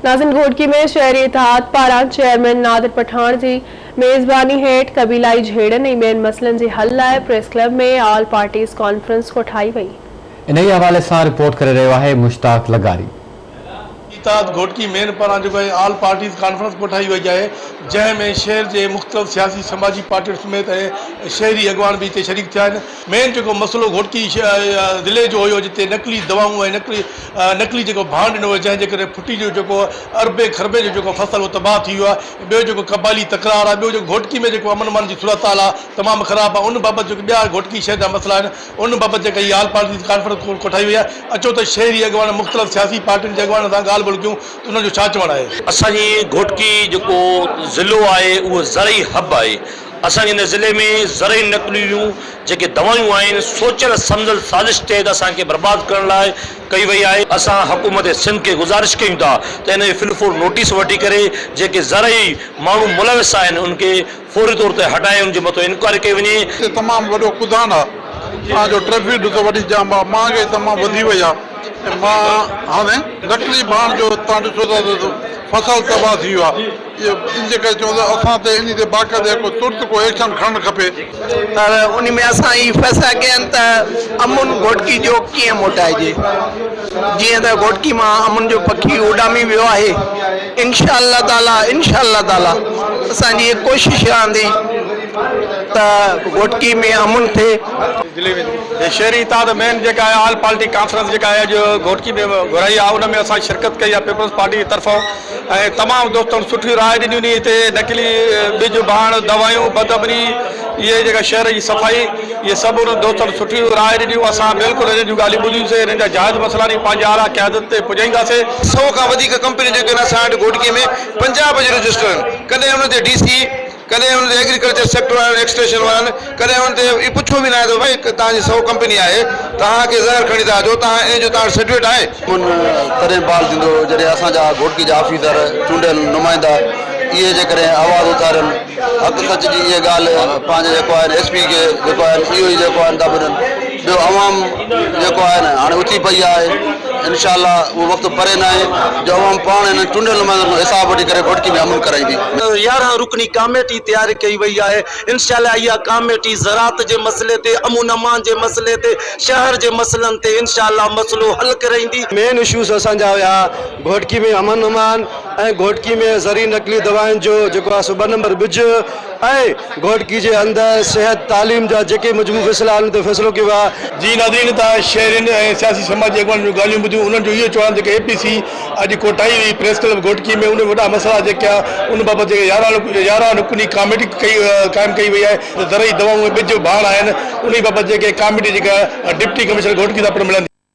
ناظرين گهوٽڪي ۾ شهري اتحاد پاران چيئرمين نادر پٺاڻ جي ميزباني هيٺ قبيلائي جهيڙن ۽ ٻين مسئلن جي حل لاء press club ۾ all parties conference ڪوٺائي وئي. انهيء حوالي سان رپورٽ ڪري رهيو آهي مشتاق لغاري. اتحاد گهوٽڪي مين پاران جيڪو آهي آل پارٽيز ڪانفرنس ڪوٺائي وئي آهي جنهن ۾ شهر جي مختلف سياسي سماجي پارٽين سميت ۽ شهري اڳواڻ به هتي شريڪ ٿيا آهن مين جيڪو مسئلو گهوٽڪي ضلعي جو هيو جتي نقلي دوائون ۽ نقلي نقلي جيڪو ڀاڻ ڏنو ويو جنهن جي ڪري ڦٽي جو جيڪو اربين کربين جو جيڪو فصل اهو تباهه ٿي ويو آهي ٻيو جيڪو قبائلي تڪرار آهي ٻيو جيڪو گهوٽڪي ۾ جيڪو امن امان جي صورتحال آهي تمام خراب آهي ان بابت جيڪي ٻيا گهوٽڪي شهر جا مسئلا آهن ان بابت جيڪا هي آل پارٽيز ڪانفرنس ڪوٺائي وئي آهي اچو ته شهري اڳواڻ مختلف سياسي پارٽين جي اڳواڻن سان ڳالهه ٻولهه ڪيون ته انهن جو ڇا چوڻ آهي. اسان جي گهوٽڪي جيڪو ضلعو آهي اهو زرعي حب آهي اسان جي هن ضلعي ۾ زرعي نقليون جيڪي دوائون آهن سوچيل سمجهيل سازش تحت اسان کي برباد ڪرڻ لاء ڪئي وئي آهي. اسان حڪومت سنڌ کي گذارش ڪيون ٿا ته ان جو في الفور نوٽيس وٺي ڪري جيڪي زرعي ماڻهو ملوث آهن ان کي فوري طور تي هٽائي ان جي مٿو انڪوائري ڪئي وڃي. هتي تمام وڏو ڪڌان آ تان جو ٽريفڪ به وڏي جام آ مهانگائي تمام وڌي وئي آ ۽ مان هاڻي نقلي ڀاڻ جو تان ڏسو ٿا ته فصل تباهه ٿي ويو آ اهو ان جي ڪري چون ته اسان تي انهي تي باقاعده ڪو ترت ڪو ايڪشن کڻڻ کپي. پر ان ۾ اسان هي فيصلا ڪيا آهن ته امن گهوٽڪي جو ڪيئن موٽائجي جيئن ته گهوٽڪي مان امن جو پکي اڏامي ويو آهي انشاء الله تعالي انشاء الله تعالي اسان جي هي ڪوشش رهندي ته گهوٽڪي ۾ امن ٿئي. ضلعي ۾ شهري اتحاد مين جيڪا آهي آل پارٽي ڪانفرنس جيڪا آهي اڄ گهوٽڪي ۾ گهرائي آهي ان ۾ اسان شرڪت ڪئي آهي پيپلز پارٽي جي طرفان ۽ تمام دوستن سٺيون راء ڏنيون ني هتي نقلي ٻج ڀاڻ دوائيون بدامني اهي جيڪا شهر جي صفائي اهي سڀ انهن دوستن سٺيون راء ڏنيون اسان بلڪل انهن جون ڳالهيون ٻڌيون سي انهن جا جائز مسئلا ني پنهنجي اعليٰ قيادت تي پڄائينداسي. سئو کان وڌيڪ ڪمپنيون جيڪي آهن اسان وٽ گهوٽڪي ۾ پنجاب جون رجسٽر آهن ڪڏهن انهن تي ڊي سي ڪڏهن انهن تي ايگريڪلچر سيڪٽر وارن ايڪسٽينشن وارن ڪڏهن انهن تي اهو پڇيو به ناهي ته ڀائي توهان جي سئو ڪمپني آهي توهان کي زهر کڻي ٿا اچو توهان ان جو توهان وٽ سرٽيفڪيٽ آهي؟ امن تڏهن بحال ٿيندو جڏهن اسان جا گهوٽڪي جا آفيسر چونڊيل نمائندا اهي جيڪڏهن آواز اٿارين حق سچ جي اها ڳالهه پنهنجي جيڪو آهي ايس پي کي جيڪو آهي اهو ئي جيڪو آهن ٿا ٻڌن ٻيو عوام جيڪو آهي نه هاڻي اٿي پئي آهي انشاء الله اهو وقت پري ناهي جو عوام پاڻ انهن چونڊيل نمائندن کان حساب وٺي ڪري گهوٽڪي ۾ امن ڪرائيندي. 11 رڪني ڪاميٽي تيار ڪئي وئي آهي انشاء الله اها ڪاميٽي زراعت جي مسئلي تي امن امان جي مسئلي تي شهر جي مسئلن تي انشاء الله مسئلو حل ڪرائيندي. مين اشوز اسان جا هيا گهوٽڪي ۾ امن امان ۽ گهوٽڪي ۾ زرعي نقلي دوائن جو جيڪو آهي سو ٻه نمبر ٻج ۽ گهوٽڪي جي اندر صحت تعليم جا جيڪي مجموع فيصلا آهن ان تي فيصلو ڪيو ويو آهي. جي ناظرين تان شهرين ۽ سياسي سماجي اڳواڻن جون ڳالهيون ٻڌيون انهن جو اهو چوڻ آهي جيڪي اي پي سي اڄ ڪوٺائي هئي پريس ڪلب گهوٽڪي ۾ ان وڏا مسئلا جيڪي آهن ان بابت جيڪي 11 رڪني ڪاميٽي ڪئي قائم ڪئي وئي آهي ته زرعي دوائون ۽ ٻج ڀاڻ آهن انهي بابت جيڪي ڪاميٽي جيڪا ڊپٽي ڪمشنر گهوٽڪي سان پڻ ملندي.